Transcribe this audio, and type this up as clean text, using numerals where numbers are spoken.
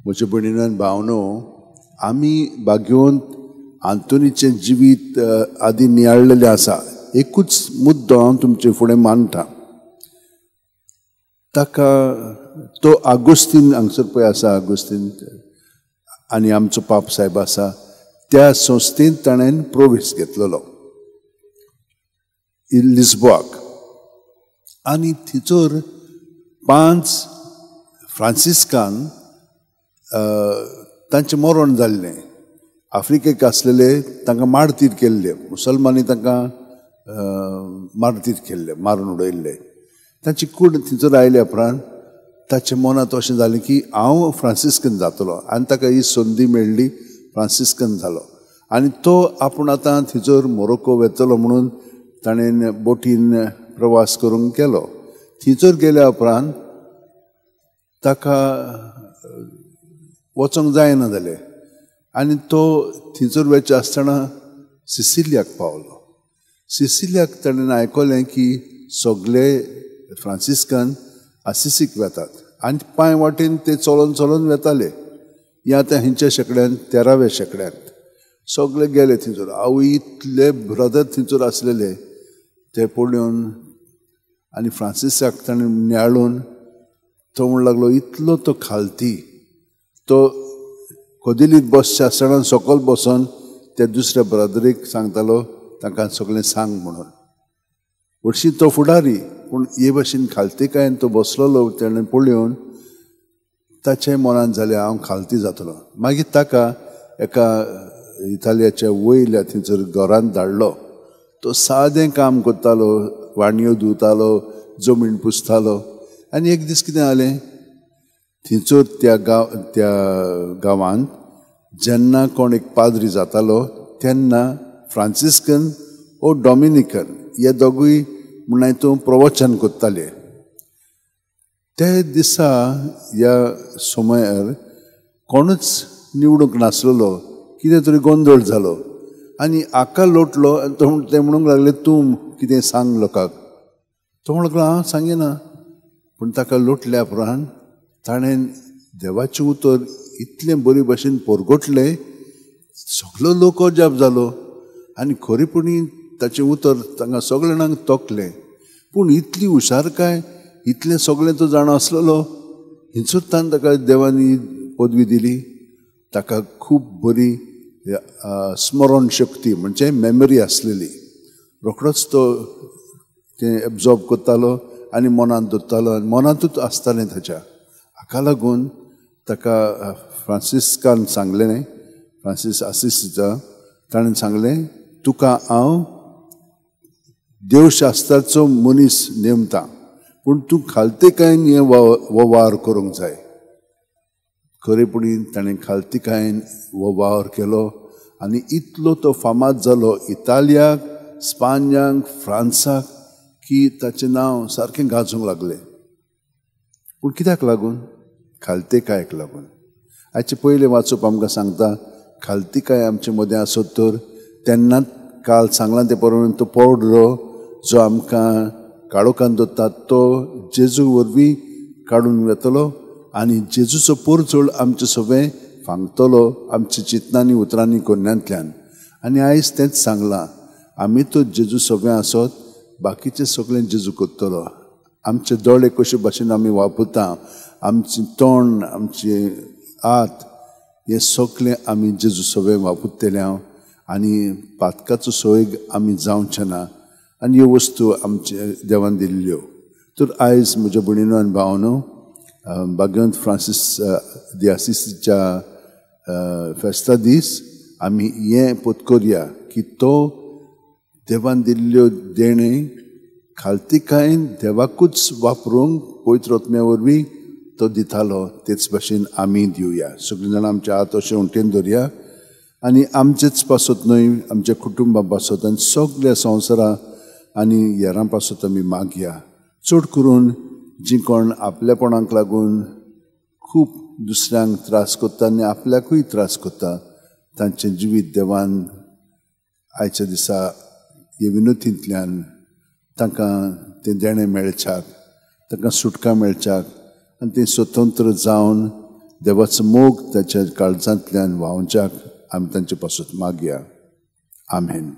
म्हज्या भयणीन भावनो, आमी भाग्यवंत आंतोनीचें जिवीत आदी नियाळलेलें आसा. एकूच मुद्दो हांव तुमचे फुडें मांडटा. ताका तो आगोस्तीन हांगसर पळय आसा, आगोस्तीन आनी आमचो पाप सायब आसा त्या संस्थेंत ताणें प्रवेश घेतलेलो लिस्बोआक. आनी थंयसर 5 फ्रांसिस्कान तांचें मरण जाल्लें. आफ्रिकेक आसलेले तांकां मारतीर केल्ले, मुसलमानी तांकां मारतीर केल्ले, मारून उडयल्ले. तांची कूड थंयसर आयल्या उपरांत ताच्या मनांत अशें जालें की हांव फ्रांसिस्कन जातलो. आनी ताका ही संदी मेळ्ळी, फ्रांसिस्कन जालो. आनी तो आपूण आतां थंयसर मोरोको वेतलो म्हणून ताणें बोटीन प्रवास करूंक गेलो. थंयसर गेल्या उपरांत ताका वचोंक जायना जालें आनी तो थंयसर वचचे आसतना सिसिलियाक पावलो. सिसिलियाक ताणें आयकलें की सगळे फ्रांसिस्कन आसिसीक वेतात आनी पांय वाटेन ते चलोन चलोन वेताले. ह्या आतां हेंच्या शेंकड्यांत, 13व्या शेंकड्यांत सगळे गेले थंयसर. आवय इतले ब्रदर थंयसर आसलेले ते पळोवन आनी फ्रांसिसाक ताणें नियाळून तो म्हणूंक लागलो, इतलो तो खालती, तो कदेलीत बसचे आसतना सकयल बसोन त्या दुसऱ्या ब्रदरीक सांगतालो तांकां सगळें सांग म्हणून. हरशीं तो फुडारी, पूण हे भाशेन खालतीकायेन तो बसलेलो ताणें पळोवन ताच्या मनांत जालें हांव खालती जातलो. मागीर ताका एका इतालियाच्या वयल्या थंयसर घरांत धाडलो. तो सादें काम करतालो, वाणयो धुतालो, जमीन पुसतालो. आनी एक दीस कितें जालें, थंयसर त्या गांवांत जेन्ना कोण एक पाद्री जातालो तेन्ना फ्रांसिस्कन ओ डॉमिनिकन हे दोगूय म्हणून तूं प्रवचन करताले. ते दिसा ह्या समयार कोणूच निवडूंक नासलेलो, कितें तरी गोंदळ जालो आनी हाका लोटलो. आनी तो ते म्हणूंक लागले, तूं कितें सांग लोकांक. तो म्हणूंक लागलो, हांव सांगिना. पूण ताका लोटल्या उपरांत ताणें देवाचें उतर इतलें बरे भाशेन परगटलें, सगलो लोक अजाप जालो. आनी खरेपणी ताचें उतर तांकां सगळे जाणांक तोखलें. पूण इतली हुशारकाय, इतलें सगळें तो जाणा आसलेलो, हिंसर ताणें ताका देवान पदवी दिली. ताका खूब बरी स्मरण शक्ती म्हणजे मेमरी आसलेली. रोखडोच तो तें एब्जॉर्ब करतालो आनी मनांत दवरतालो आनी मनांतूच आसतालें ताच्या. हाका लागून ताका फ्रांसिस्कान सांगलें, फ्रांसीस आसिसीचा ताणें सांगलें, तुका हांव देवशास्त्राचो मनीस नेमता, पूण तूं खालतीकायेन हें वावर करूंक जाय. खरेपणी ताणें खालतीकायेन हो वावर केलो आनी इतलो तो फामाद जालो इतालियाक, स्पान्याक, फ्रांसाक की ताचें नांव सारकें गाजूंक लागलें. पूण कित्याक लागून? खालतीकायेक लागून. आयचें पयलें वाचप आमकां सांगता, खालतीकाय आमचे मदें आसत तर तेन्ना काल सांगलां ते प्रमाणे तो पडलो जो आमकां काळोखान दवरता तो जेजू वरवीं काडून वेतलो आनी जेजूचो पोरचोळ आमचें सगळें फांगतलो आमच्या चिंतनांनी, उतरांनी, कोन्यांतल्यान. आनी आयज तेंच सांगलां, आमी तो जेजू सगळें आसत, बाकीचें सगळें जेजू करतलो. आमचे दोळे कशे भाशेन आमी वापरता, आमचें तोंड, आमचें हात, हें सगळें आमी जेजू सगळें वापरतले हांव आनी पातकाचो सोयग आमी जावचें ना. आनी ह्यो वस्तू आमचे देवान दिल्ल्यो. तर आयज म्हज्या भयणीनो आनी भावनो, भाग्यवंत फ्रांसीस दी आसिसीच्या फेस्ता दीस आमी हें पोत करया की तो देवान दिल्ल्यो देणें खालतीकायेन देवाकूच वापरूंक पवित्र आत्म्या वरवीं तो दितालो, तेच भाशेन आमी दिवया. सगळीं जाणां आमच्या हात अशें उंटेन धरया आनी आमचेच पासत न्हय, आमच्या कुटुंबा पासत आनी सगल्या संवसारा आनी हेरां पासत आमी मागया. चड करून जी कोण आपल्यापणाक लागून खूब दुसऱ्यांक त्रास करता आनी आपल्याकूय त्रास करता, तांचें जिवीत देवान आयच्या दिसा हे विनोतींतल्यान तांकां तें देणें मेळच्याक, तांकां सुटका मेळच्याक आनी तें स्वतंत्र जावन देवाचो मोग ताच्या काळजांतल्यान व्हांवच्याक आमी तांचे पासत मागया. आमेन.